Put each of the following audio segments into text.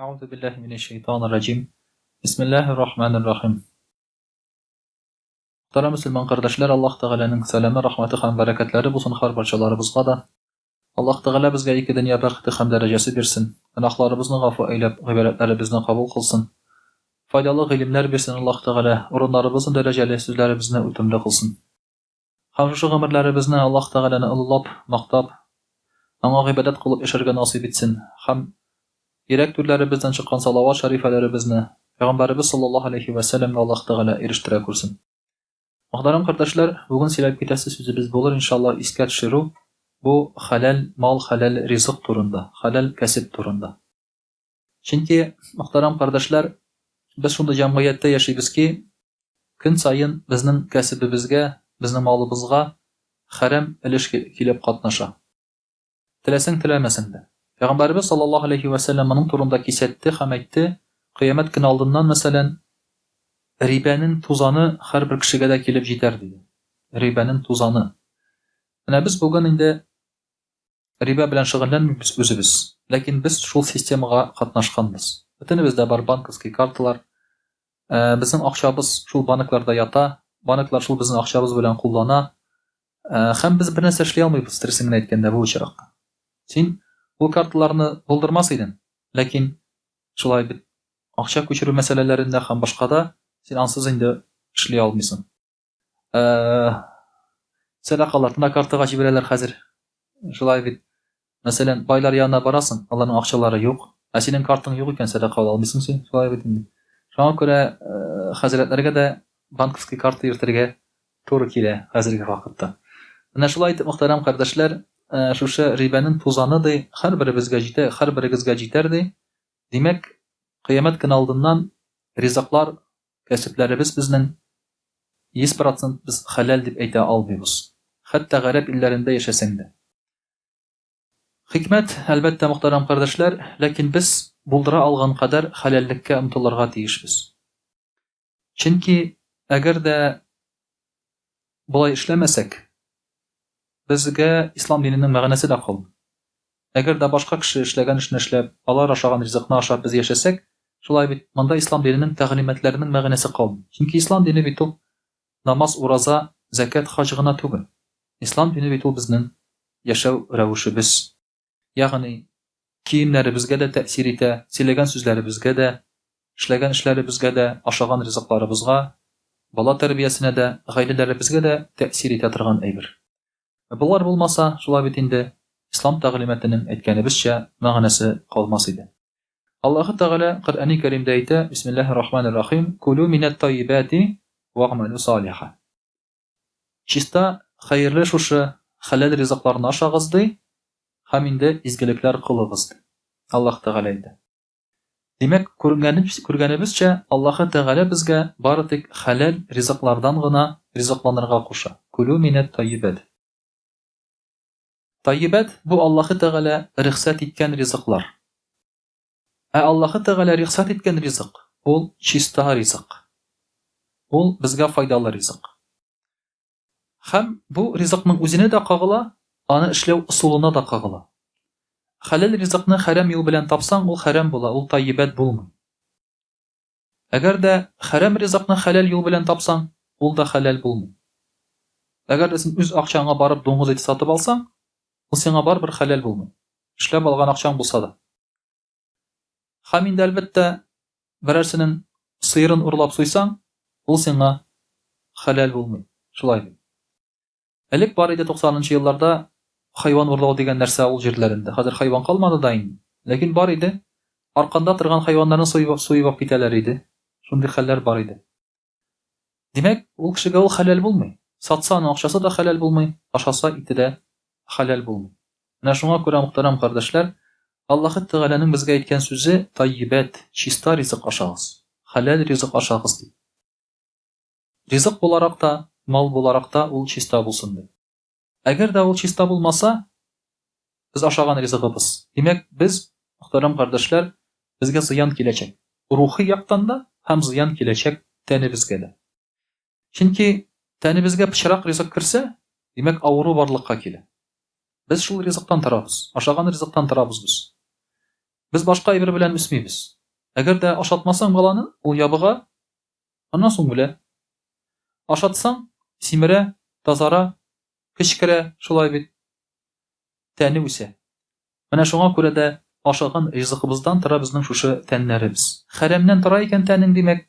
Әгъузу биллаһи минәш шәйтанир раҗим. Бисмиллаһир рахманир рахим. Мөхтәрәм мөселман кардәшләр, Аллаһ Тәгаләнең сәламе, рәхмәте һәм бәрәкәтләре булсын һәр барчаларыбызга да. Аллаһ Тәгалә безгә ике дөнья бәхете һәм дәрәҗәсе бирсен. Гөнаһларыбызны гафу әйләп, гыйбадәтләребезне кабул кылсын. Файдалы гыйлемнәр бирсен Аллаһ Тәгалә, урыннарыбызны дәрәҗәле, сүзләребезне үтемле кылсын. Һәм шушы гомерләребезне Аллаһ Тәгаләне олылап, мактап, Аңа гыйбадәт кылып яшәргә насыйп итсен һәм йөрәк түрләребездән чыккан салават шәрифәләребезне Пәйгамбәребез саллаллаһу алейһи вә сәлләмгә Аллаһ Тәгалә ирештерә күрсен. Мөхтәрәм кардәшләр, бүген сөйләп китәсе сүзебез булыр, иншаллаһ, искә төшерү, бу хәләл мал, хәләл ризык турында, хәләл кәсеп турында. Чөнки, мөхтәрәм кардәшләр, без шундый җәмгыятьтә яшибез ки, көн саен безнең кәсебебезгә, безнең малыбызга хәрәм өлеш килеп катнаша. Теләсәң, теләмәсәң дә. Пәйгамбәребез саллаллаһу алейһи вә сәлләм моның турында кисәтте һәм әйтте, Кыямәт көне алдыннан, мәсәлән, рибәнең тузаны һәрбер кешегә дә килеп җитәр, диде. Рибәнең тузаны. Менә без бүген инде Рибә белән шөгыльләнмибез үзебез, ләкин без шул системага катнашканбыз. Бөтенебездә бар банковский карталар, безнең акчабыз шул банкларда ята, банклар шул безнең акчабыз белән куллана. Һәм без бернәрсә эшли алмыйбыз, дөресен генә әйткәндә, бу очракта. Син ул карталарны булдырмас идең, ләкин шулай бит акча күчерү мәсьәләләрендә һәм башкада син ансыз инде эшли алмыйсың. Сәдакаларны да картага җибәрәләр хәзер. Шулай бит. Мәсәлән, байлар янына барасың, аларның акчалары юк. Ә синең картаң юк икән, сәдака ала алмыйсың син. Шулай бит инде. Шуңа күрә хәзрәтләргә дә банковский карта йөртергә туры килә хәзерге вакытта. Менә шулай итеп, мөхтәрәм кардәшләр, шушы рибәнең тузаны ди, һәрберебезгә җитә, һәрберегезгә җитәр ди. Димәк, кыямәт көне алдыннан ризыклар Кәсепләребез безнең 100 процент без хәләл дип әйтә алмыйбыз. Хәтта гарәп илләрендә яшәсәң дә. Хикмәт, әлбәттә, мөхтәрәм кардәшләр, ләкин без булдыра алган кадәр хәләллеккә омтылырга тиешбез. Чөнки әгәр дә болай эшләмәсәк, безгә ислам диненең мәгънәсе дә калмый. Әгәр дә башка кеше эшләгән эшне эшләп, алар ашаган ризыкны ашап без яшәсәк, шулай бит, монда ислам диненең тәгълиматларының мәгънәсе калмый. Чөнки ислам дине бит ул намаз, ураза, зәкят, хаҗ гына түгел. Ислам дине бит ул безнең яшәү рәвешебез. Ягъни киемнәребезгә дә тәэсир итә, сөйләгән сүзләребезгә дә, эшләгән эшләребезгә дә, ашаган ризыкларыбызга, бала тәрбиясенә дә, гаиләләребезгә дә тәэсир итә торган әйбер. Ә болар булмаса, шулай бит инде, ислам тәгълиматының, әйткәнебезчә, мәгънәсе калмас иде. Аллаһы Тәгалә Коръәни Кәримдә әйтә, Бисмиллаһир рахманир рахим, Кулю минәт тайибати вәгъмәлү салиха. Чиста, хәерле шушы хәләл ризыкларны ашагыз, ди, һәм инде изгелекләр кылыгыз, ди. Аллаһ Тәгалә әйтә. Димәк, күргәнебезчә, Аллаһы Тәгалә безгә бары тик хәләл ризыклардан гына ризыкланырга куша, Кулю минәт тайибәт. Тайибәт, бу Аллаһы Тәгалә рөхсәт иткән ризыклар. Ә Аллаһы Тәгалә рөхсәт иткән ризык, ул чиста ризык. Ул безгә файдалы ризык. Һәм бу ризыкның үзенә дә кагыла, аны эшләү ысулына да кагыла. Хәләл ризыкны хәрәм юл белән тапсаң, ул хәрәм була, ул таййибәт булмый. Әгәр дә хәрәм ризыкны хәләл юл белән тапсаң, ул да хәләл булмый. Әгәр дә син үз акчаңа барып дуңгыз ите сатып алсаң, ул сиңа барыбер хәләл булмый. Эшләп алган акчаң булса да. Һәм инде, әлбәттә, берәрсенең сыерын урлап суйсаң, ул сиңа хәләл булмый. Шулай бит. Элек бар иде 90 нчы елларда хайван урлау дигән нәрсә авыл җирләрендә. Хәзер хайван калмады да инде. Ләкин бар иде. Арканда торган хайваннарны суеп, суеп алып китәләр иде. Шундый хәлләр бар иде. Димәк, ул кешегә ул хәләл булмый. Сатса аның акчасы да хәләл булмый, ашаса ите дә хәләл булмый. Менә шуңа күрә, мөхтәрәм кардәшләр, Аллаһы Тәгаләнең безгә әйткән сүзе таййибәт, чиста ризык ашагыз, хәләл ризык ашагыз дип. Ризык буларак та, мал буларак та ул чиста булсын дип. Әгәр дә ул чиста булмаса, без ашаган ризыгыбыз, димәк, без, мөхтәрәм кардәшләр, безгә зыян киләчәк. Рухи яктан да һәм зыян киләчәк тәнебезгә дә. Чөнки тәнебезгә пычрак ризык керсә, димәк, авыру барлыкка килә. Без шул ризыктан торабыз, ашаган ризыктан торабыз без. Без башка әйбер белән үсмибез. Әгәр дә ашатмасаң баланы, ул ябыга, аннан соң үлә. Ашатсаң, симерә, тазара, көч керә, шулай бит. Тәне үсә. Менә шуңа күрә дә ашаган ризыгыбыздан тора безнең шушы тәннәребез. Хәрәмнән тора икән тәнең, димәк,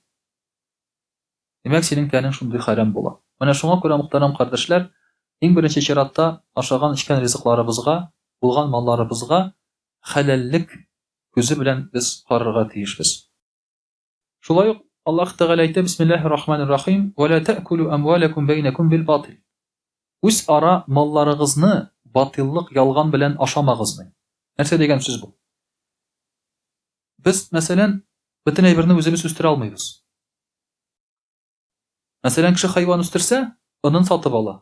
димәк, синең тәнең шундый хәрәм була. Менә шуңа күрә, мөхтәрәм кардәшләр, иң беренче чиратта ашаган-эчкән ризыкларыбызга, булган малларыбызга хәләллек күзе белән без карарга тиешбез. Шулай ук Аллаһ Тәгалә әйтә, Бисмиллаһир рахманир рахим, Вә ла тәкүлү әмваләкүм бәйнәкүм бил батил. Үзара малларыгызны батиллык, ялган белән ашамагыз, ди. Нәрсә дигән сүз бу? Без, мәсәлән, бөтен әйберне үзебез үстерә алмыйбыз. Мәсәлән, кеше хайван үстерсә, онын сатып ала.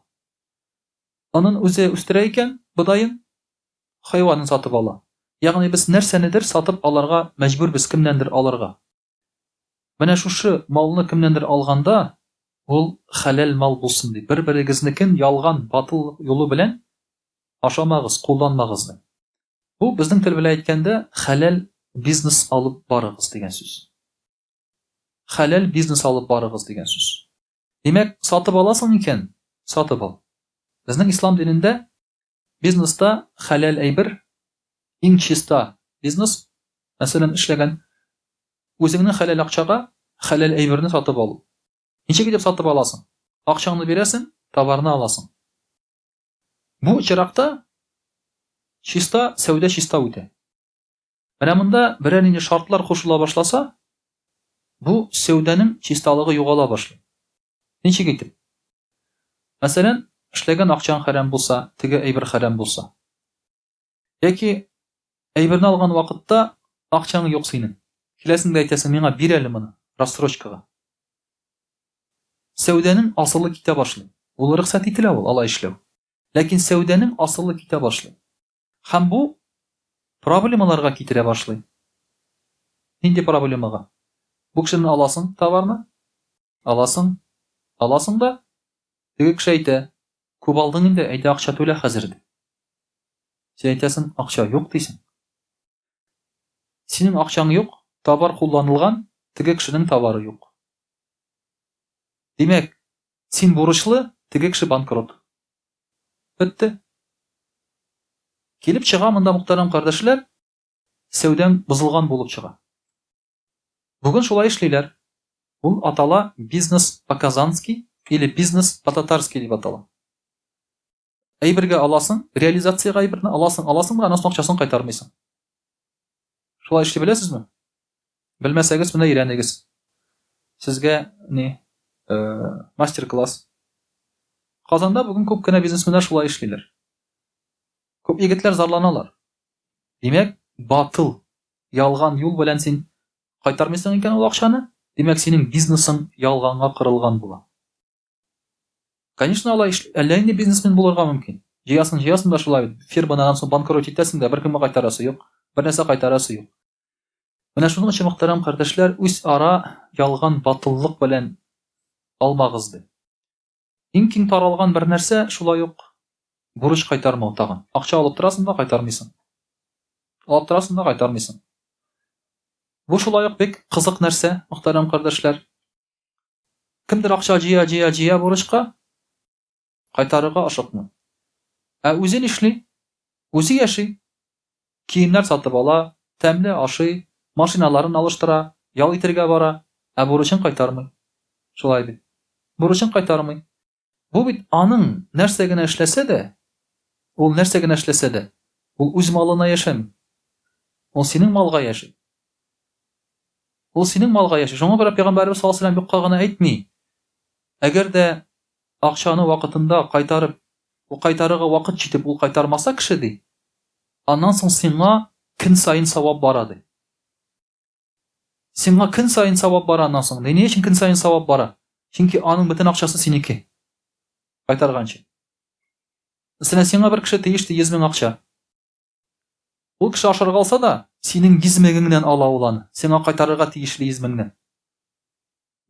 Онын үзе үстерә икән, бодаен, хайванын сатып ала. Ягъни без нәрсәнедер сатып алырга мәҗбүрбез, кемнәндер алырга. Менә шушы малны кемнәндер алганда, ул хәләл мал булсын ди. Бер-берегезнекен ялган, батыл юлы белән ашамагыз, кулланмагыз ди. Бу, безнең тел белән әйткәндә, хәләл бизнес алып барыгыз дигән сүз. Хәләл бизнес алып барыгыз дигән сүз. Димәк, сатып аласың икән, сатып ал. Безнең ислам динендә бизнеста хәләл әйбер, иң чиста бизнес, мәсәлән, эшләгән үзеңнең хәләл акчага хәләл әйберне сатып алу. Ничек итеп сатып аласың? Акчаңны бирәсең, товарны аласың. Бу очракта чиста сәүдә чиста үтә. Менә монда берәр нинди шартлар кушыла башласа, бу сәүдәнең чисталыгы югала башлый. Ничек итеп? Мәсәлән, эшләгән акчаң хәрәм булса, теге әйбер хәрәм булса. Яки әйберне алган вакытта акчаң юк синең. Киләсең дә әйтәсең, миңа бир әле моны, рассрочкага. Сәүдәнең асылы китә башлый. Ул рөхсәт ителә ул, алай эшләү. Ләкин сәүдәнең асылы китә башлый. Һәм бу проблемаларга китерә башлый. Нинди проблемага? Бу кешедән аласың товарны, аласың, аласың да, теге кеше әйтә, күп алдың инде, әйдә акча түлә хәзер, ди. Син әйтәсең, акча юк, дисең. Синең акчаң юк, товар кулланылган, теге кешенең товары юк. Димәк, син бурычлы, теге кеше банкрот. Бетте. Килеп чыга монда, мөхтәрәм кардәшләр, сәүдәң бозылган булып чыга. Бүген шулай эшлиләр. Ул атала бизнес по-казански или бизнес по-татарски дип атала. Әйбергә аласың, реализациягә әйберне аласың, аласың да, аннан соң акчасын кайтармыйсың. Шулай эшли беләсезме? Белмәсәгез, менә өйрәнегез. Сезгә ни, э, мастер-класс. Казанда бүген күп кенә бизнесменнар шулай эшлиләр. Күп егетләр зарланалар. Димәк, батыл, ялган юл белән син кайтармыйсың икән ул акчаны, димәк, синең бизнесың ялганга корылган була. Конечно, алай әллә инде бизнесмен булырга мөмкин. Җыясың, җыясың да шулай бит. Фирманы аннан соң банкрот итәсең дә, беркемгә кайтарасы юк. Бер нәрсә кайтарасы юк. Менә шуның өчен, мөхтәрәм кардәшләр, үзара ялган батыллык белән алмагыз ди. Иң киң таралган бер нәрсә шулай ук бурыч кайтармау тагын. Акча алып торасың да кайтармыйсың. Алып торасың да кайтармыйсың. Бу шулай ук бик кызык нәрсә, мөхтәрәм кардәшләр. Кемдер акча җыя, җыя, җыя бурычка, кайтарырга ашыкмый. Ә үзе нишли? Үзе яши. Киемнәр сатып ала, тәмле ашый, машиналарын алыштыра, ял итергә бара, ә бурычын кайтармый. Шулай бит. Бурычын кайтармый. Бу бит аның нәрсә генә эшләсә дә, ул нәрсә генә эшләсә дә, ул үз малына яшәми. Ул синең малга яши. Ул синең малга яши. Шуңа күрә Пәйгамбәребез саллаллаһу алейһи ва сәлләм юкка гына әйтми. Әгәр дә акчаны вакытында кайтарып, ул кайтарырга вакыт җитеп, ул кайтармаса кеше ди, аннан соң сиңа көн саен савап бара ди. Сиңа көн саен савап бара аннан соң. Ни өчен көн саен савап бара? Чөнки аның бөтен акчасы синеке. Кайтарганчы. Мәсәлән, сиңа бер кеше тиеш ди 100 мең акча. Ул кеше ашарга алса да, синең 100 меңеңнән ала ул аны. Сиңа кайтарырга тиешле 100 меңнән.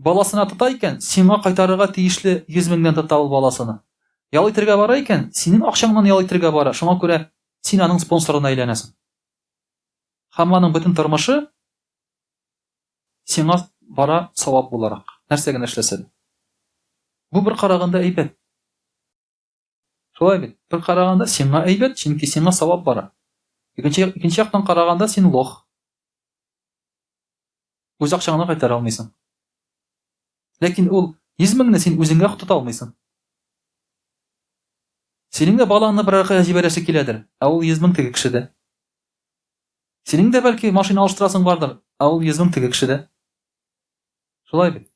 Баласына тота икән, сиңа кайтарырга тиешле 100 меңнән тота ул баласына. Ял итергә бара икән, синең акчаңнан ял итергә бара. Шуңа күрә син аның спонсорына әйләнәсең. Һәм аның бөтен тормышы сиңа бара савап буларак. Нәрсә генә эшләсә дә. Бу бер караганда әйбәт. Шулай бит. Бер караганда сиңа әйбәт, чөнки сиңа савап бара. Икенче, икенче яктан караганда син лох. Үз акчаңны кайтара алмыйсың. Ләкин ул 100 меңне син үзеңгә тота алмыйсың. Синең дә балаңны берәр кая җибәрәсе киләдер, ә ул 100 мең теге кешедә. Синең дә бәлки машина алыштырасың бардыр, ә ул 100 мең теге кешедә. Шулай бит.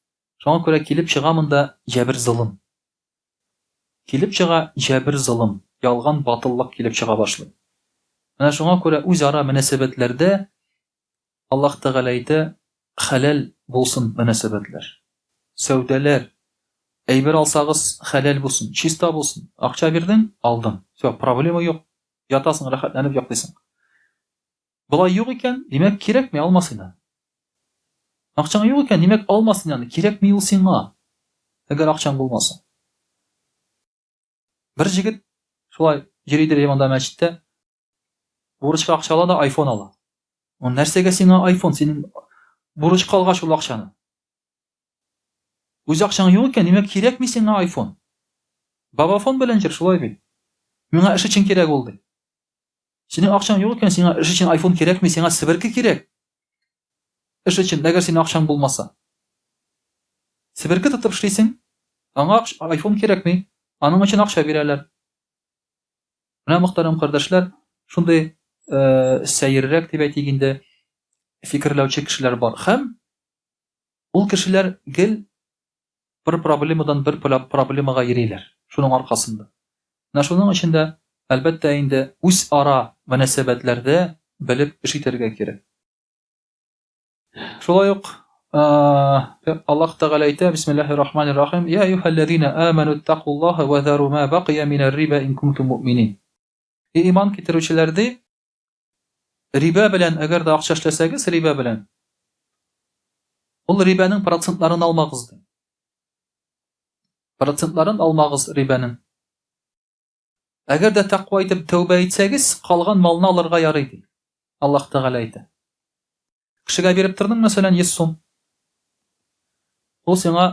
Шуңа күрә килеп чыга монда җәбер-золым. Килеп чыга җәбер-золым, ялган батыллык килеп чыга башлый. Менә шуңа күрә үзара мөнәсәбәтләрдә Аллаһ Тәгалә әйтә, хәләл булсын мөнәсәбәтләр. Сәүдәләр, әйбер алсагыз, хәләл булсын, чиста булсын. Акча бирдең, алдың. Всё, проблема юк. Ятасың, рәхәтләнеп йоклыйсың. Болай юк икән, димәк, кирәкми, алма син аны. Акчаң юк икән, димәк, алма син аны, кирәкми ул сиңа. Әгәр акчаң булмаса. Бер җегет шулай йөридер монда мәчеттә. Бурычка акча ала да айфон ала. Ул нәрсәгә сиңа айфон? Синең бурычка алгач ул акчаны. Үз акчаң юк икән, димәк, кирәкми сиңа айфон. Бабафон белән җыр, шулай бит. Миңа эш өчен кирәк ул ди. Синең акчаң юк икән, сиңа эш өчен айфон кирәкми, сиңа себерке кирәк. Эш өчен, әгәр синең акчаң булмаса. Себерке тотып эшлисең, аңа айфон кирәкми, аның өчен акча бирәләр. Менә, мөхтәрәм кардәшләр, шундый сәеррәк дип әйтик инде, фикерләүче кешеләр бар. Һәм ул кешеләр гел бер проблемадан бер проблемага йөриләр, шуның аркасында. Менә шуның өчен дә, әлбәттә инде, үзара мөнәсәбәтләрдә белеп эш итәргә кирәк. Шулай ук Аллаһ Тәгалә әйтә, Бисмиллаһир Рахманир Рахим, Я әйюһәлләзина аману иттакуллаһа ва зару ма бакия минәр риба ин кунтум муъминин. Эй иман китерүчеләр ди, рибә белән әгәр дә акча эшләсәгез, рибә белән, ул рибәнең процентларын алмагыз ди. Процентларын алмагыз рибәнең. Әгәр дә тәкъва итеп тәүбә итсәгез, калган малны алырга ярый, ди. Аллаһ Тәгалә әйтә. Кешегә биреп тордың, мәсәлән, 100 сум. Ул сиңа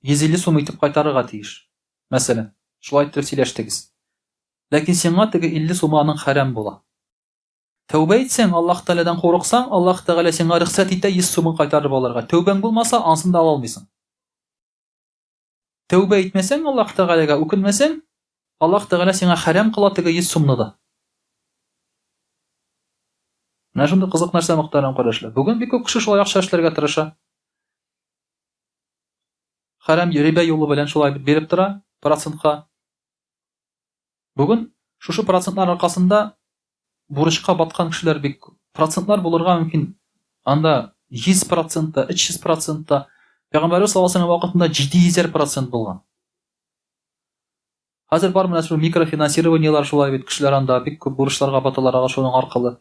150 сум итеп кайтарырга тиеш. Мәсәлән, шулай итеп сөйләштегез. Ләкин сиңа теге 50 сумы аның хәрам була. Тәүбә итсәң, Аллаһ Тәгаләдән курыксаң, Аллаһ Тәгалә сиңа рөхсәт итә 100 сумын кайтарып алырга. Тәүбәң булмаса, ансын да ала алмыйсың. Тәүбә итмәсәң, Аллаһ Тәгаләгә үкенмәсәң, Аллаһ Тәгалә сиңа хәрам кыла теге 100 сумны да. Менә шундый кызык нәрсә, мөхтәрәм кардәшләр. Бүген бик күп кеше шулай акча эшләргә тырыша. Хәрам рибә юлы белән шулай биреп тора процентка. Бүген шушы процентлар аркасында бурычка баткан кешеләр бик күп. Процентлар булырга мөмкин. Анда 100 процент та, 300 процент та. Пәйгамбәрбез саллаллаһу алейһи вакытында 700 процент булган. Хәзер бар менә шул микрофинансированиелар шулай бит, кешеләр анда бик күп бурычларга баталар ага шуның аркылы.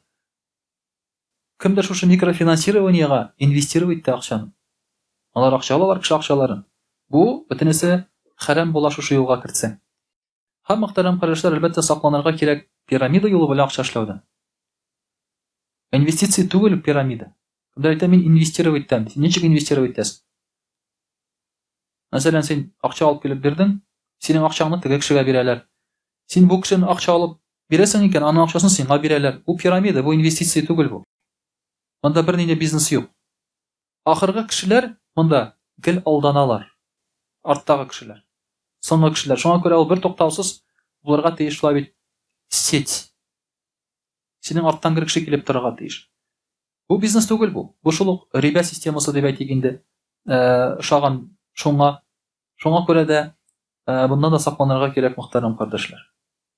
Кемдер шушы микрофинансированиега инвестировать итә акчаны. Алар акча алалар кеше акчаларын. Бу бөтенесе хәрам була шушы юлга кертсәң. Һәм, мөхтәрәм кардәшләр, әлбәттә, сакланырга кирәк пирамида юлы белән акча эшләүдән. Инвестиция түгел пирамида. Кемдер әйтә, мин инвестировать итәм. Син ничек инвестировать итәсең? Мәсәлән, син акча алып килеп бирдең, синең акчаңны теге кешегә бирәләр. Син бу кешене акча алып бирәсең икән, аның акчасын сиңа бирәләр. Бу пирамида, бу инвестиция түгел бу. Монда бернинди бизнес юк. Ахыргы кешеләр монда гел алданалар. Арттагы кешеләр. Соңгы кешеләр. Шуңа күрә ул бертуктаусыз булырга тиеш шулай бит сеть. Синең арттан гел кеше килеп торырга тиеш. Бу бизнес түгел бу. Бу шул ук рибә системасы дип әйтик инде. Э, ошаган шуңа. Шуңа күрә дә э, bundan да сакланырга кирәк, мөхтәрәм кардәшләр.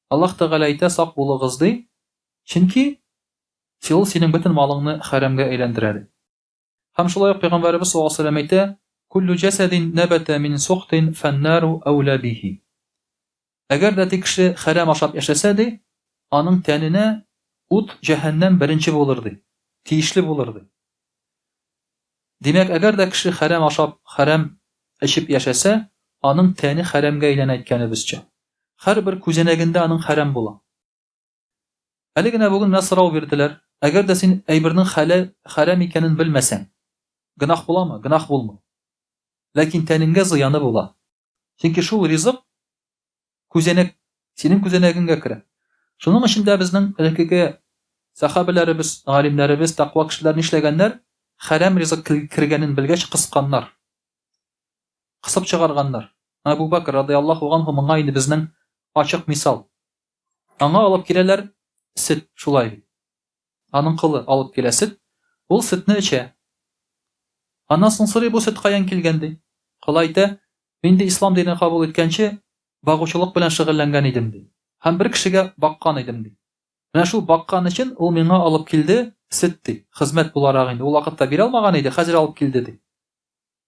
Аллаһ Тәгалә әйтә, сак булыгыз ди. Чөнки ул синең бөтен малыңны хәрәмгә әйләндерә ди. Һәм шулай ук Пәйгамбәребез саллаллаһу алейһи ва сәлләм әйтә, Куллю җәсәдин нәбәтә мин сухтин фәннару әүлә бихи. Әгәр дә ти кеше хәрәм ашап яшәсә, ди, аның тәненә ут, җәһәннәм беренче булыр, ди, тиешле булыр, ди. Димәк, әгәр дә кеше хәрәм ашап, хәрәм эчеп яшәсә, аның тәне хәрәмгә әйләнә әйткәнебезчә. Һәрбер күзәнәгендә аның хәрәм була. Әле генә бүген менә сорау бирделәр. Әгәр дә син әйбернең хәләл, хәрам икәнен белмәсәң, гөнаһ буламы? Гөнаһ булмый. Ләкин тәнеңгә зыяны була. Чөнки шул ризык күзәнәк, синең күзәнәгеңгә керә. Шуның өчен дә безнең элеккеге сәхабәләребез, галимнәребез, тәкъва кешеләр нишләгәннәр? Хәрам ризык кергәнен белгәч, кысканнар. Кысып чыгарганнар. Әбу Бәкр радыяллаһу анһу моңа инде безнең ачык мисал. Аңа алып киләләр сөт, шулай бит. Аның колы алып килә сөт, ул сөтне эчә. Аннан соң сорый, бу сөт каян килгән, ди. Колы әйтә, мин ди ислам динен кабул иткәнче, багучылык белән шөгыльләнгән идем, ди. Һәм бер кешегә баккан идем, ди. Менә шул баккан өчен ул миңа алып килде сөт, ди. Хезмәт буларак инде. Ул вакытта бирә алмаган иде, хәзер алып килде, ди.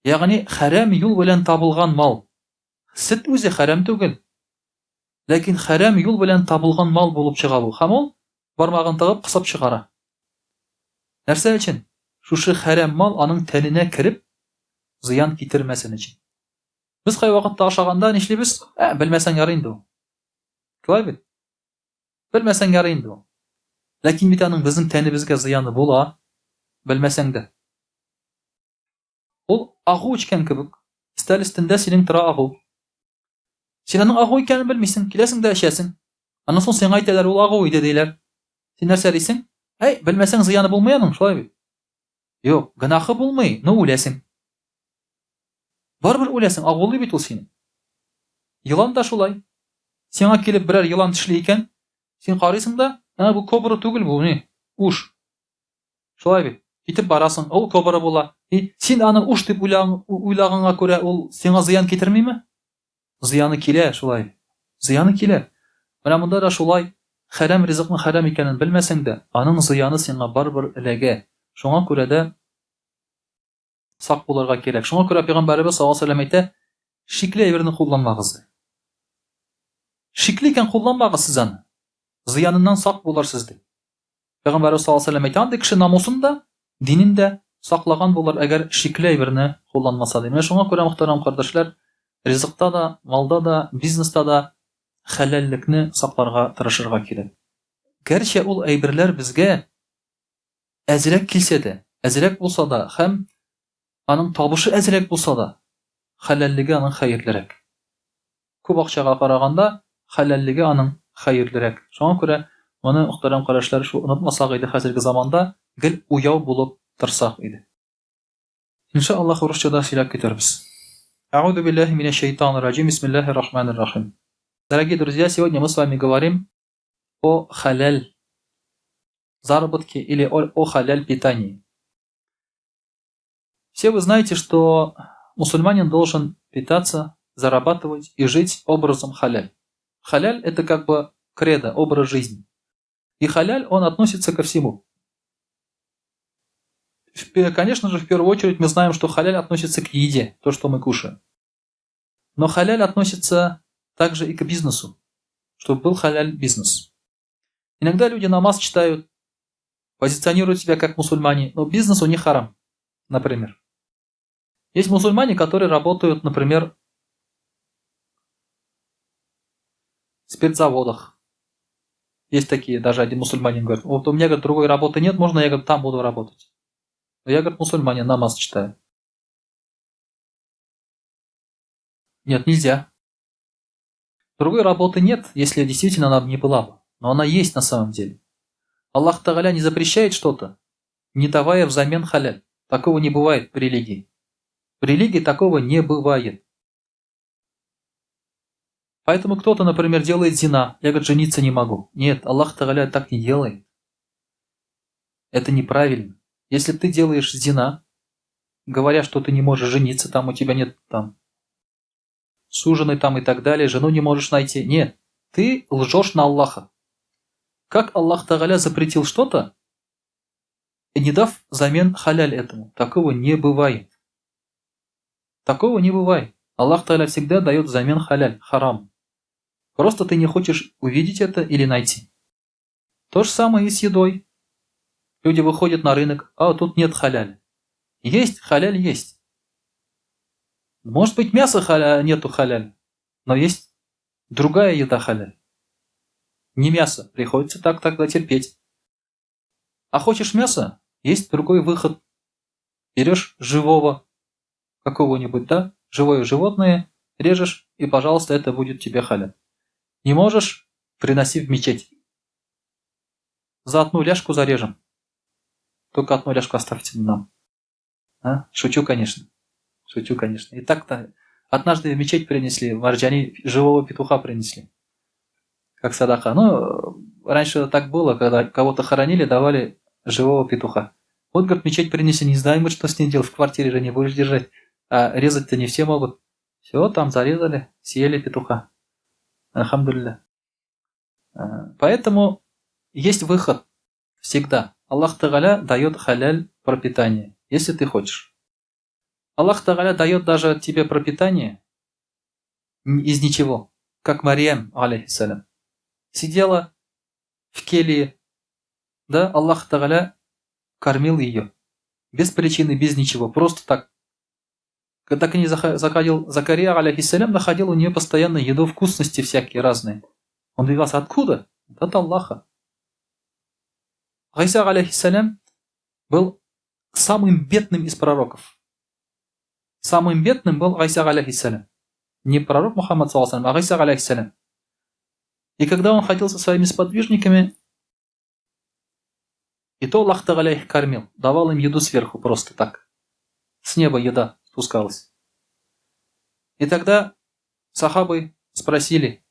Ягъни хәрәм юл белән табылган мал. Сөт үзе хәрәм түгел. Ләкин хәрәм юл белән табылган мал булып чыга бу. Һәм ул бармагын тыгып кысып чыгара. Нәрсә өчен? Шушы хәрәм мал аның тәненә кереп зыян китермәсен өчен. Без кайвакытта ашаганда нишлибез? Ә, белмәсәң ярый инде ул. Шулай бит? Белмәсәң ярый инде ул. Ләкин бит аның безнең тәнебезгә зыяны була, белмәсәң дә. Ул агу эчкән кебек. Өстәл өстендә синең тора агу. Син аның агу икәнен белмисең, киләсең дә эчәсең. Аннан соң сиңа әйтәләр, ул агу иде, диләр. Син нәрсә дисең? Әй, белмәсәң зыяны булмый аның, шулай бит? Юк, гөнаһы булмый, но үләсең. Барыбер үләсең, агулый бит ул сине. Елан да шулай. Сиңа килеп берәр елан тешли икән, син карыйсың да, ә бу кобра түгел бу, ни? Уш. Шулай бит. Китеп барасың, ул кобра була. И син аны уш дип уйлаганга күрә ул сиңа зыян китермиме? Зыяны килә, шулай. Зыяны килә. Менә монда да шулай, хәрәм ризыкның хәрәм икәнен белмәсәң дә, аның зыяны сиңа барыбер эләгә. Шуңа күрә дә сак булырга кирәк. Шуңа күрә пәйгамбәребез саллаллаһу алейһи ва сәлләм әйтә, шикле әйберне кулланмагыз, ди. Шикле икән кулланмагыз сез аны. Зыяныннан сак булырсыз, ди. Пәйгамбәребез саллаллаһу алейһи ва сәлләм әйтә, андый кеше намусын да, динен дә саклаган булыр, әгәр шикле әйберне кулланмаса, ди. Менә шуңа күрә, мөхтәрәм кардәшләр, ризыкта да, малда да, бизнеста да хәләллекне сакларга тырышырга кирәк. Гәрчә ул әйберләр безгә әзрәк килсә дә, әзрәк булса да һәм аның табышы әзрәк булса да, хәләллеге аның хәерлерәк. Күп акчага караганда, хәләллеге аның хәерлерәк. Шуңа күрә моны, мөхтәрәм кардәшләр, шул онытмасак иде хәзерге заманда, гел уяу булып торсак иде. Инша Аллаһ урысча да сөйләп китәрбез. Әгъузу биллаһи минәш шәйтанир раҗим. Бисмиллаһир рахманир рахим. Дорогие друзья, сегодня мы с вами говорим о халяль заработке или о халяль питании. Все вы знаете, что мусульманин должен питаться, зарабатывать и жить образом халяль. Халяль – это как бы кредо, образ жизни. И халяль, он относится ко всему. Конечно же, в первую очередь мы знаем, что халяль относится к еде, то, что мы кушаем. Но халяль относится также и к бизнесу, чтобы был халяль бизнес. Иногда люди намаз читают, позиционируют себя как мусульмане, но бизнес у них харам, например. Есть мусульмане, которые работают, например, в спиртзаводах. Есть такие, даже один мусульманин говорит, вот у меня, говорит, другой работы нет, можно я, говорит, там буду работать. Но я, говорит, мусульманин, намаз читаю. Нет, нельзя. Другой работы нет, если действительно она не была бы. Но она есть на самом деле. Аллах Тагаля не запрещает что-то, не давая взамен халяль. Такого не бывает в религии. В религии такого не бывает. Поэтому кто-то, например, делает зина. Я, говорит, жениться не могу. Нет, Аллах Тагаля так не делает. Это неправильно. Если ты делаешь зина, говоря, что ты не можешь жениться, там у тебя нет там суженый там и так далее, жену не можешь найти. Нет, ты лжешь на Аллаха. Как Аллах Тагаля запретил что-то, не дав взамен халяль этому? Такого не бывает. Такого не бывает. Аллах Тагаля всегда дает взамен халяль, харам. Просто ты не хочешь увидеть это или найти. То же самое и с едой. Люди выходят на рынок, а тут нет халяля. Есть, халяль есть. Может быть, мяса халя, нету халяль, но есть другая еда халяль. Не мясо. Приходится так тогда терпеть. А хочешь мясо? Есть другой выход. Берешь живого какого-нибудь, да, живое животное, режешь, и, пожалуйста, это будет тебе халяль. Не можешь – приноси в мечеть. За одну ляжку зарежем. Только одну ляжку оставьте нам. А? Шучу, конечно. Шучу, конечно. И так-то однажды в мечеть принесли, в Марджани живого петуха принесли. Как садака. Ну, раньше так было, когда кого-то хоронили, давали живого петуха. Вот, говорит, мечеть принесли, не знаем, что с ней делать, в квартире же не будешь держать. А резать-то не все могут. Все, там зарезали, съели петуха. Альхамдулилля. Поэтому есть выход всегда. Аллах Тагаля дает халяль пропитание, если ты хочешь. Аллах Тагаля дает даже тебе пропитание из ничего, как Марьям, алейхиссалям. Сидела в келье, да, Аллах Тагаля кормил ее. Без причины, без ничего, просто так. Когда к ней заходил Закария, алейхиссалям, находил у нее постоянно еду, вкусности всякие разные. Он удивлялся, откуда? От Аллаха. Гайса, алейхиссалям, был самым бедным из пророков. Самым бедным был Гайса, алейхиссалям. Не пророк Мухаммад, саллаллаху а Гайса, алейхиссалям. И когда он ходил со своими сподвижниками, и то Аллах Тагаля их кормил, давал им еду сверху просто так. С неба еда спускалась. И тогда сахабы спросили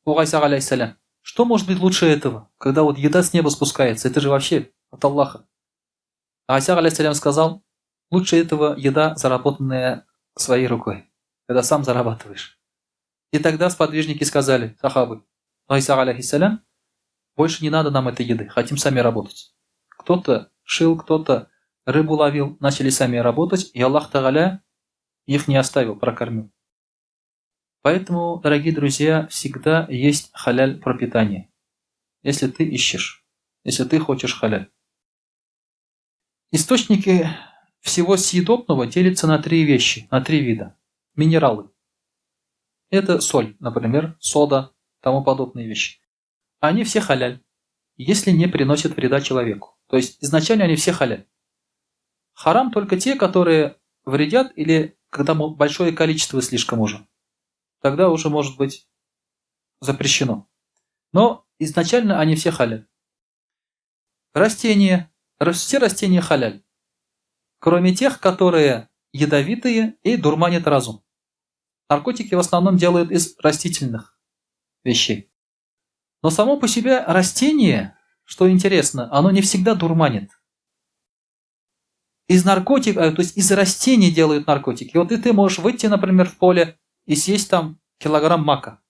у Гайса, алейхиссалям, что может быть лучше этого, когда вот еда с неба спускается? Это же вообще от Аллаха. А Гайса, алейхиссалям, сказал, лучше этого еда, заработанная своей рукой, когда сам зарабатываешь. И тогда сподвижники сказали, сахабы, Гайса, алейхиссалям, больше не надо нам этой еды, хотим сами работать. Кто-то шил, кто-то рыбу ловил, начали сами работать, и Аллах Тагаля их не оставил, прокормил. Поэтому, дорогие друзья, всегда есть халяль пропитание. Если ты ищешь, если ты хочешь халяль. Источники всего съедобного делятся на три вещи, на три вида. Минералы. Это соль, например, сода, тому подобные вещи. Они все халяль, если не приносят вреда человеку. То есть изначально они все халяль. Харам только те, которые вредят или когда большое количество слишком уже. Тогда уже может быть запрещено. Но изначально они все халяль. Растения. Все растения халяль. Кроме тех, которые ядовитые и дурманят разум. Наркотики в основном делают из растительных вещей. Но само по себе растение, что интересно, оно не всегда дурманит. Из наркотиков, то есть из растений делают наркотики. Вот и ты можешь выйти, например, в поле и съесть там килограмм мака.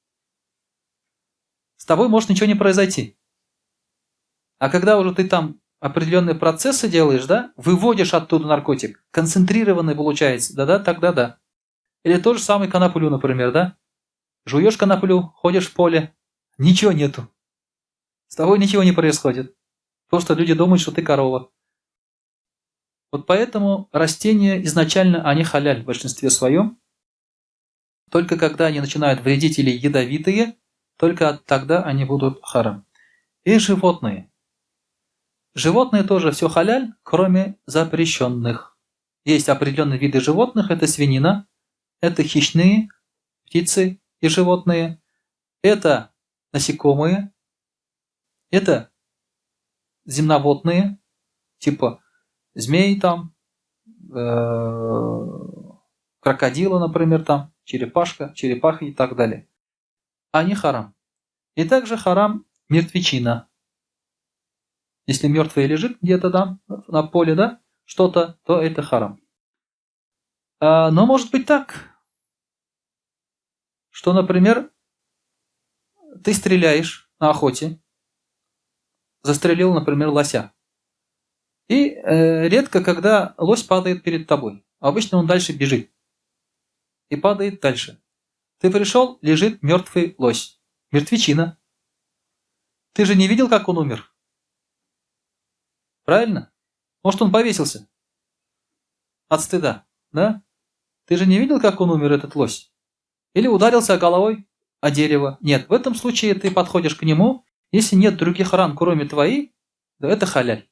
С тобой может ничего не произойти. А когда уже ты там определенные процессы делаешь, да, выводишь оттуда наркотик, концентрированный получается, да-да, тогда да. Или то же самое коноплю, например, да. Жуешь коноплю, ходишь в поле, ничего нету. С тобой ничего не происходит. Просто люди думают, что ты корова. Вот поэтому растения изначально, они халяль в большинстве своем. Только когда они начинают вредить или ядовитые, только тогда они будут харам. И животные. Животные тоже все халяль, кроме запрещенных. Есть определенные виды животных, это свинина, это хищные птицы и животные, это насекомые, это земноводные, типа змей там, крокодила, например, там, черепашка, черепахи и так далее. Они харам. И также харам мертвечина. Если мертвый лежит где-то там на поле, да, что-то, то это харам. Но может быть так, что, например, ты стреляешь на охоте, застрелил, например, лося. И редко, когда лось падает перед тобой. Обычно он дальше бежит. И падает дальше. Ты пришел, лежит мертвый лось. Мертвечина. Ты же не видел, как он умер? Правильно? Может, он повесился? От стыда, да? Ты же не видел, как он умер, этот лось? Или ударился головой о дерево? Нет, в этом случае ты подходишь к нему, если нет других ран, кроме твоей, Да, это халяль.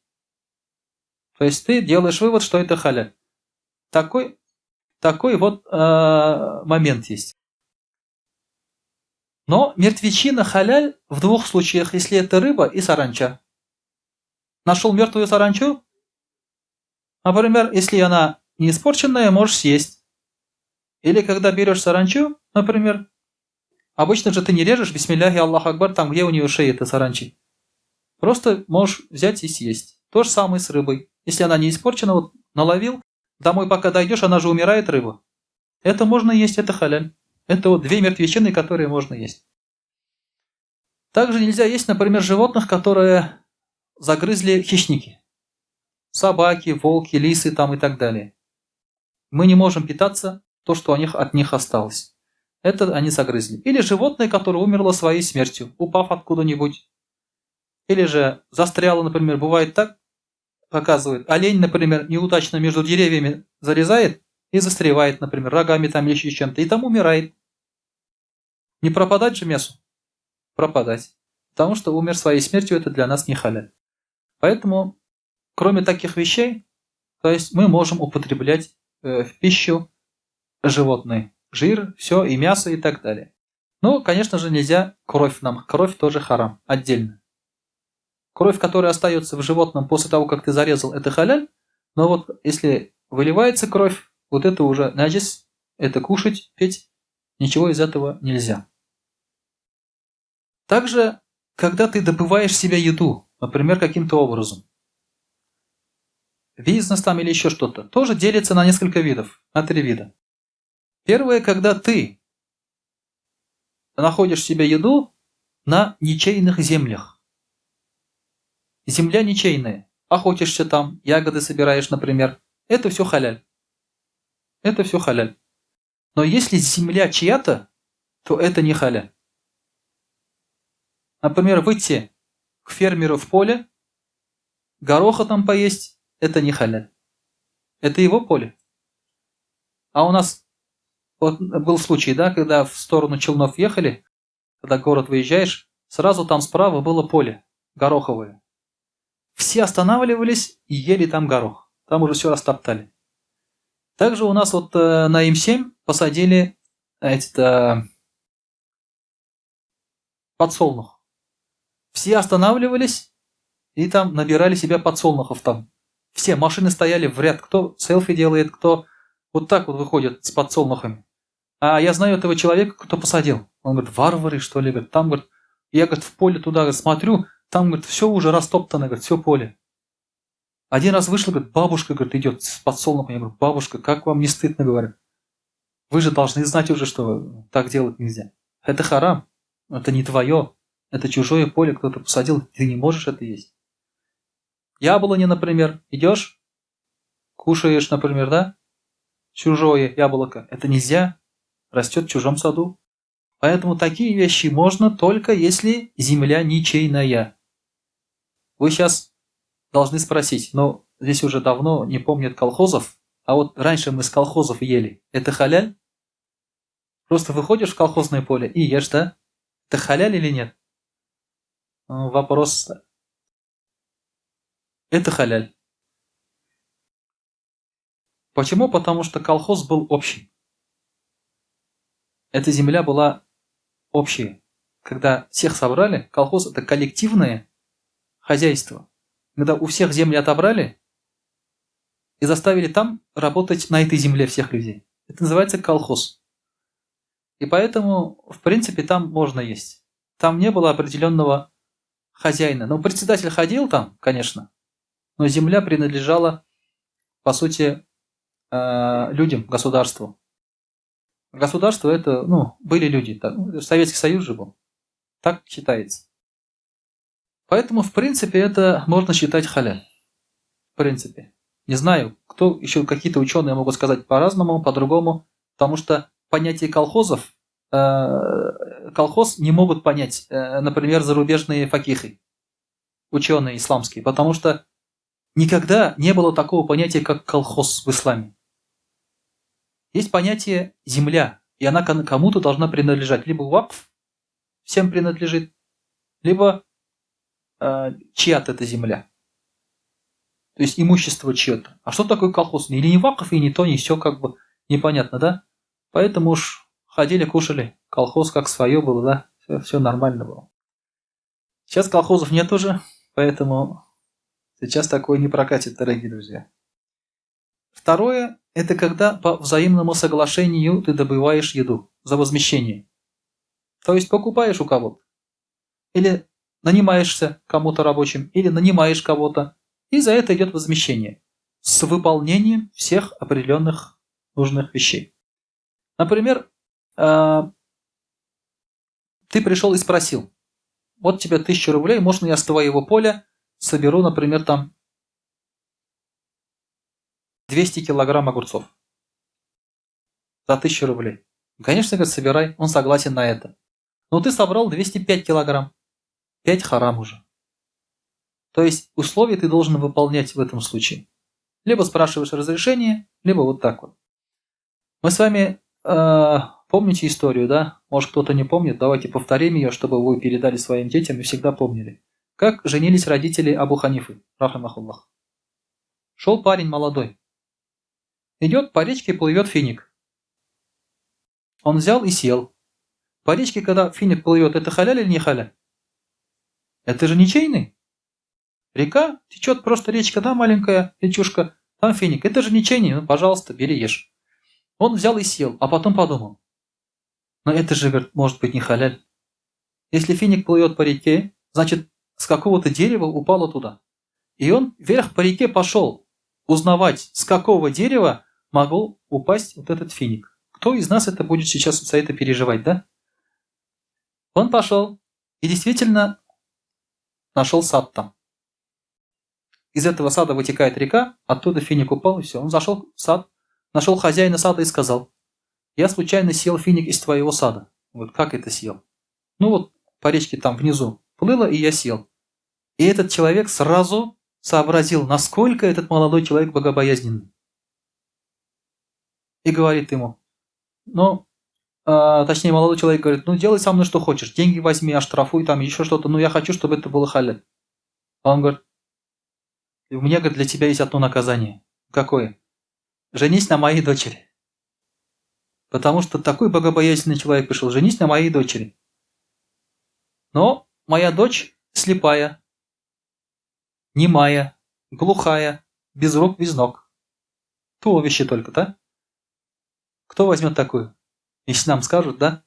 То есть ты делаешь вывод, что это халяль. Такой, такой вот момент есть. Но мертвечина халяль в двух случаях, если это рыба и саранча. Нашел мертвую саранчу, например, если она не испорченная, можешь съесть. Или когда берешь саранчу, например, обычно же ты не режешь, бисмилляхи Аллах Акбар, там где у нее шея это саранчи. Просто можешь взять и съесть. То же самое с рыбой. Если она не испорчена, вот наловил, домой пока дойдешь, она же умирает, рыба. Это можно есть, это халяль. Это вот две мертвечины, которые можно есть. Также нельзя есть, например, животных, которые загрызли хищники. Собаки, волки, лисы там и так далее. Мы не можем питаться то, что у них, от них осталось. Это они загрызли. Или животное, которое умерло своей смертью, упав откуда-нибудь. Или же застряло, например, бывает так, показывает. Олень, например, неудачно между деревьями залезает и застревает, например, рогами там или еще чем-то, и там умирает. Не пропадать же мясу? Пропадать. Потому что умер своей смертью, это для нас не халяль. Поэтому, кроме таких вещей, то есть мы можем употреблять в пищу животные. Жир, все, и мясо, и так далее. Ну, конечно же, нельзя кровь нам. Кровь тоже харам, отдельно. Кровь, которая остается в животном после того, как ты зарезал, это халяль. Но вот если выливается кровь, вот это уже наджис, это кушать, пить, ничего из этого нельзя. Также, когда ты добываешь себе еду, например, каким-то образом, бизнес там или еще что-то, тоже делится на несколько видов, на три вида. Первое, когда ты находишь себе еду на ничейных землях. Земля ничейная. Охотишься там, ягоды собираешь, например. Это все халяль. Это все халяль. Но если земля чья-то, то это не халяль. Например, выйти к фермеру в поле, гороха там поесть, это не халяль. Это его поле. А у нас вот был случай, да, когда в сторону Челнов ехали, когда в город выезжаешь, сразу там справа было поле гороховое. Все останавливались и ели там горох. Там уже все растоптали. Также у нас вот на М7 посадили этот подсолнух. Все останавливались и там набирали себя подсолнухов там. Все машины стояли в ряд, кто селфи делает, кто вот так вот выходит с подсолнухами. А я знаю этого человека, кто посадил. Он говорит, варвары, что ли? Говорит, там, говорит, я, говорит, в поле туда, говорит, смотрю, там, говорит, все уже растоптано, говорит, все поле. Один раз вышел, говорит, бабушка, говорит, идет с подсолнухом. Я говорю, бабушка, как вам не стыдно, говорю. Вы же должны знать уже, что так делать нельзя. Это харам, это не твое, это чужое поле, кто-то посадил, ты не можешь это есть. Яблони, например, идешь, кушаешь, например, да, чужое яблоко. Это нельзя, растет в чужом саду. Поэтому такие вещи можно только если земля ничейная. Вы сейчас должны спросить, но здесь уже давно не помнят колхозов, а вот раньше мы с колхозов ели. Это халяль? Просто выходишь в колхозное поле и ешь, да? Это халяль или нет? Вопрос. Это халяль. Почему? Потому что колхоз был общий. Эта земля была общая. Когда всех собрали, колхоз – это коллективное хозяйство. Когда у всех земли отобрали и заставили там работать на этой земле всех людей. Это называется колхоз. И поэтому, в принципе, там можно есть. Там не было определенного хозяина. Ну, председатель ходил там, конечно, но земля принадлежала, по сути, людям, государству. Государство это, ну, были люди. Так, Советский Союз же был. Так считается. Поэтому, в принципе, это можно считать халяль. В принципе. Не знаю, кто еще какие-то ученые могут сказать по-разному, по-другому, потому что понятие колхозов, колхоз не могут понять, например, зарубежные факихи, ученые исламские, потому что никогда не было такого понятия, как колхоз в исламе. Есть понятие земля, и она кому-то должна принадлежать. Либо вакф всем принадлежит, либо чья-то эта земля. То есть имущество чье-то. А что такое колхоз? Или не вакф, и не то, не все, как бы непонятно, да? Поэтому уж ходили, кушали. Колхоз как свое было, да? Все, все нормально было. Сейчас колхозов нет уже, поэтому сейчас такое не прокатит, дорогие друзья. Второе – это когда по взаимному соглашению ты добываешь еду за возмещение. То есть покупаешь у кого-то. Или нанимаешься кому-то рабочим, или нанимаешь кого-то, и за это идет возмещение с выполнением всех определенных нужных вещей. Например, ты пришел и спросил, вот тебе 1000 рублей, можно я с твоего поля соберу, например, там 200 килограмм огурцов за 1000 рублей? Конечно, говорит, собирай, он согласен на это. Но ты собрал 205 килограмм. 5 харам уже. То есть условия ты должен выполнять в этом случае. Либо спрашиваешь разрешение, либо вот так вот. Мы с вами помните историю, да? Может, кто-то не помнит, давайте повторим ее, чтобы вы передали своим детям и всегда помнили. Как женились родители Абу Ханифы, رحمه الله. Шел парень молодой. Идет по речке, плывет финик. Он взял и съел. По речке, когда финик плывет, это халяль или не халяль? Это же ничейный. Река течет, просто речка, да, маленькая речушка, там финик. Это же ничейный, ну, пожалуйста, бери, ешь. Он взял и съел, а потом подумал. Но это же, говорит, может быть не халяль. Если финик плывет по реке, значит, с какого-то дерева упало туда. И он вверх по реке пошел узнавать, с какого дерева могл упасть вот этот финик. Кто из нас это будет сейчас за это переживать, да? Он пошел и действительно нашел сад там. Из этого сада вытекает река, оттуда финик упал, и все. Он зашел в сад, нашел хозяина сада и сказал: «Я случайно съел финик из твоего сада». Вот как это съел? Ну вот по речке там внизу плыло, и я съел. И этот человек сразу сообразил, насколько этот молодой человек богобоязненный. И говорит ему, ну, точнее, молодой человек говорит: «Ну, делай со мной что хочешь, деньги возьми, оштрафуй там, еще что-то, ну, я хочу, чтобы это было халяль». А он говорит: «У меня, говорит, для тебя есть одно наказание». «Какое?» «Женись на моей дочери. Потому что такой богобоязненный человек пришел, женись на моей дочери. Но моя дочь слепая, немая, глухая, без рук, без ног. Туловище только, да? Кто возьмет такую? Если нам скажут, да?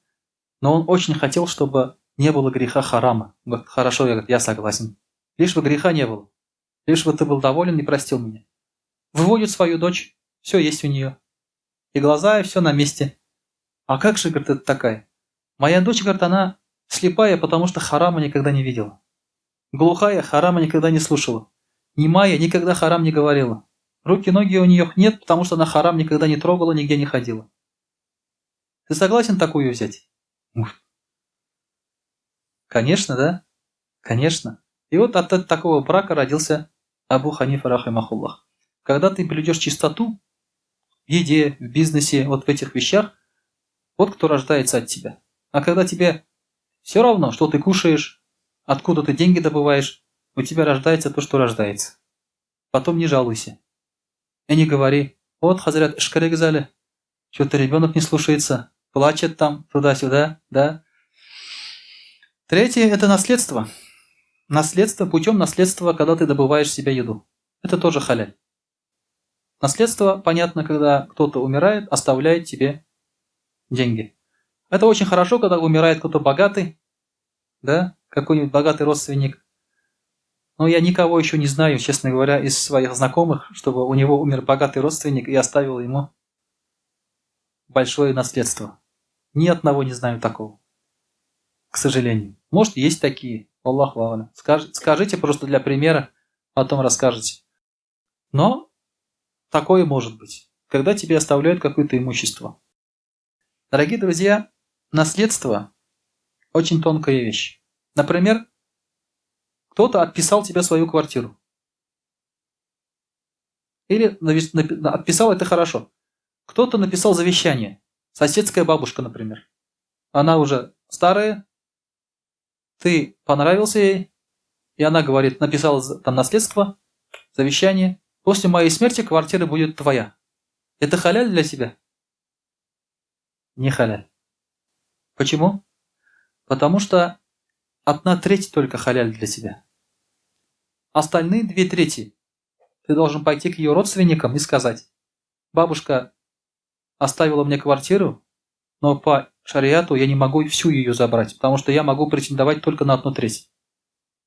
Но он очень хотел, чтобы не было греха харама. Он говорит: «Хорошо, я, говорит, я согласен. Лишь бы греха не было. Лишь бы ты был доволен и простил меня». Выводит свою дочь, все есть у нее. И глаза, и все на месте. «А как же, говорит, это такая? Моя дочь, говорит, она слепая, потому что харама никогда не видела. Глухая, харама никогда не слушала. Немая, никогда харам не говорила. Руки, ноги у нее нет, потому что она харам никогда не трогала, нигде не ходила. Ты согласен такую взять?» Конечно, да? Конечно. И вот от такого брака родился Абу Ханифа, رحمه الله. Когда ты блюдешь чистоту в еде, в бизнесе, вот в этих вещах, вот кто рождается от тебя. А когда тебе все равно, что ты кушаешь, откуда ты деньги добываешь, у тебя рождается то, что рождается. Потом не жалуйся. И не говори: «Вот, хәзрәт, өшкерегез әле, что-то ребенок не слушается, плачет там, туда-сюда», да. Третье – это наследство. Наследство путем наследства, когда ты добываешь себе еду. Это тоже халяль. Наследство, понятно, когда кто-то умирает, оставляет тебе деньги. Это очень хорошо, когда умирает кто-то богатый, да, какой-нибудь богатый родственник. Но я никого еще не знаю, честно говоря, из своих знакомых, чтобы у него умер богатый родственник и оставил ему большое наследство. Ни одного не знаю такого. К сожалению. Может, есть такие. الله أعلم. Скажите просто для примера, потом расскажете. Но такое может быть, когда тебе оставляют какое-то имущество. Дорогие друзья, наследство очень тонкая вещь. Например, кто-то отписал тебе свою квартиру. Или отписал, это хорошо. Кто-то написал завещание. Соседская бабушка, например. Она уже старая, ты понравился ей, и она говорит, написала там наследство, завещание, Завещание. После моей смерти квартира будет твоя. Это халяль для тебя? Не халяль. Почему? Потому что 1/3 только халяль для тебя. Остальные 2/3 ты должен пойти к ее родственникам и сказать: бабушка оставила мне квартиру, но по шариату я не могу всю ее забрать, потому что я могу претендовать только на 1/3.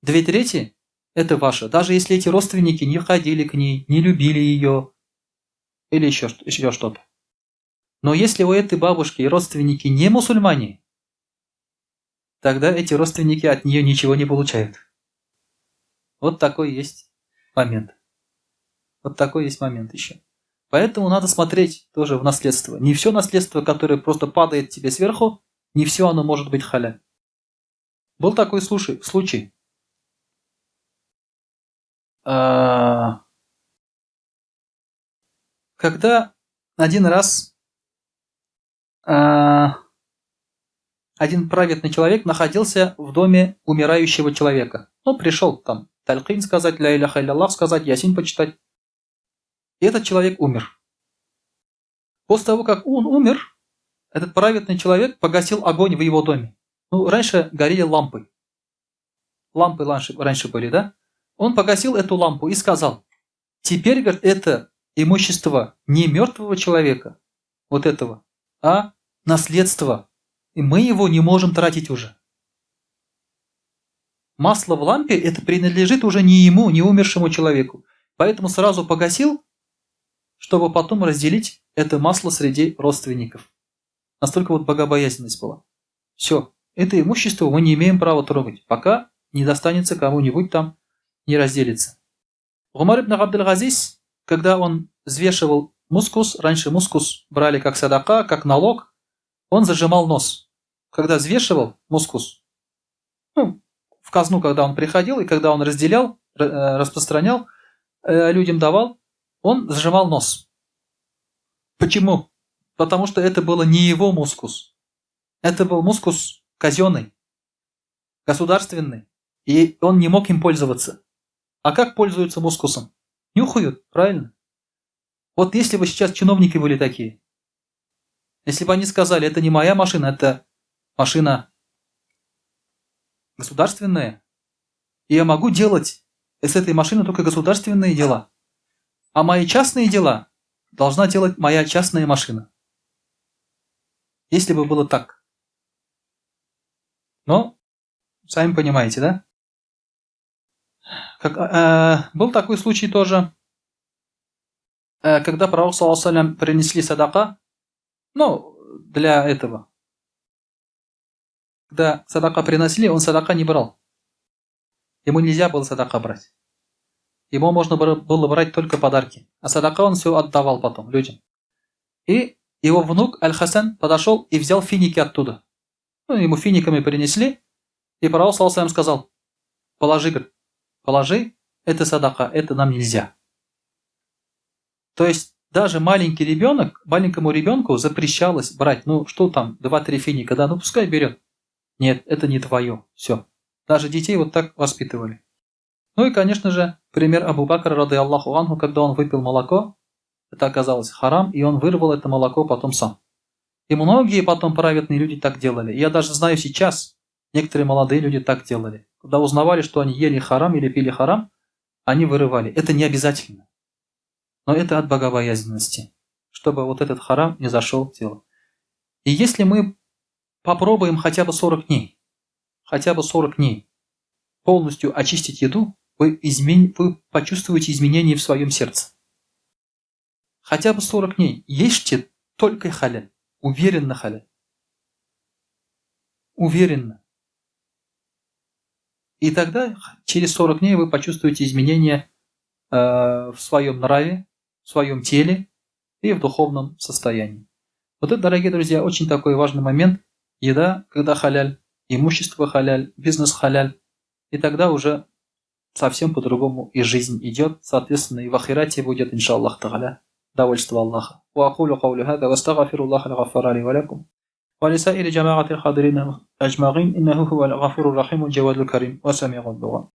2/3 это ваше. Даже если эти родственники не ходили к ней, не любили ее или еще что-то. Но если у этой бабушки и родственники не мусульмане, тогда эти родственники от нее ничего не получают. Вот такой есть момент. Вот такой есть момент еще. Поэтому надо смотреть тоже в наследство. Не все наследство, которое просто падает тебе сверху, не все оно может быть халяль. Был такой случай. Когда один раз один праведный человек находился в доме умирающего человека. Пришел там талькин сказать, ля иляха илляллах сказать, ясин почитать. И этот человек умер. После того, как он умер, этот праведный человек погасил огонь в его доме. Раньше горели лампы. Лампы раньше были, да? Он погасил эту лампу и сказал: теперь, говорит, это имущество не мертвого человека, вот этого, а наследство. И мы его не можем тратить уже. Масло в лампе это принадлежит уже не ему, не умершему человеку. Поэтому сразу погасил, чтобы потом разделить это масло среди родственников. Настолько богобоязненность была. Все, это имущество мы не имеем права трогать, пока не достанется кому-нибудь там, не разделится. Умар ибн Абдул-Азиз, когда он взвешивал мускус, раньше мускус брали как садака, как налог, он зажимал нос. Когда взвешивал мускус, в казну, когда он приходил и когда он разделял, распространял, людям давал, он зажимал нос. Почему? Потому что это было не его мускус. Это был мускус казенный, государственный, и он не мог им пользоваться. А как пользуются мускусом? Нюхают, правильно? Вот если бы сейчас чиновники были такие, если бы они сказали, это не моя машина, это машина государственная, и я могу делать с этой машины только государственные дела, а мои частные дела должна делать моя частная машина. Если бы было так. Но, сами понимаете, да? Был такой случай тоже, когда пророк, саллаллаху алейхи ва саллям, принесли садака, для этого. Когда садака приносили, он садака не брал. Ему нельзя было садака брать. Ему можно было брать только подарки. А садака он все отдавал потом людям. И его внук Аль-Хасан подошел и взял финики оттуда. Ему финиками принесли. И пророк, саллаллаху алейхи ва саллям, сказал: положи, говорит, положи, это садака, это нам нельзя. То есть даже маленькому ребенку запрещалось брать, что там, два-три финика, да, пускай берет. Нет, это не твое, все. Даже детей вот так воспитывали. И, конечно же, пример Абу Бакра, рады Аллаху анху, когда он выпил молоко, это оказалось харам, и он вырвал это молоко потом сам. И многие потом праведные люди так делали. Я даже знаю сейчас, некоторые молодые люди так делали. Когда узнавали, что они ели харам или пили харам, они вырывали. Это не обязательно. Но это от богобоязненности, чтобы вот этот харам не зашел в тело. И если мы попробуем хотя бы 40 дней, хотя бы 40 дней полностью очистить еду, вы почувствуете изменения в своем сердце. Хотя бы 40 дней ешьте только халяль, уверенно халяль. Уверенно. И тогда через 40 дней вы почувствуете изменения в своем нраве, в своем теле и в духовном состоянии. Вот это, дорогие друзья, очень такой важный момент. Еда, когда халяль, имущество халяль, бизнес халяль. И тогда уже совсем по-другому и жизнь идет. Соответственно, и в ахирате будет, иншаллах тааля, довольство Аллаха. Ва акулю каули хаза, ва астагфируллаха аль-гаффара ли ва лакум. Ва лисаири джамаати аль-хадирина аджмаин, иннаху хуваль гафуру рахиму джавадул карим, ва сами'уд дуа.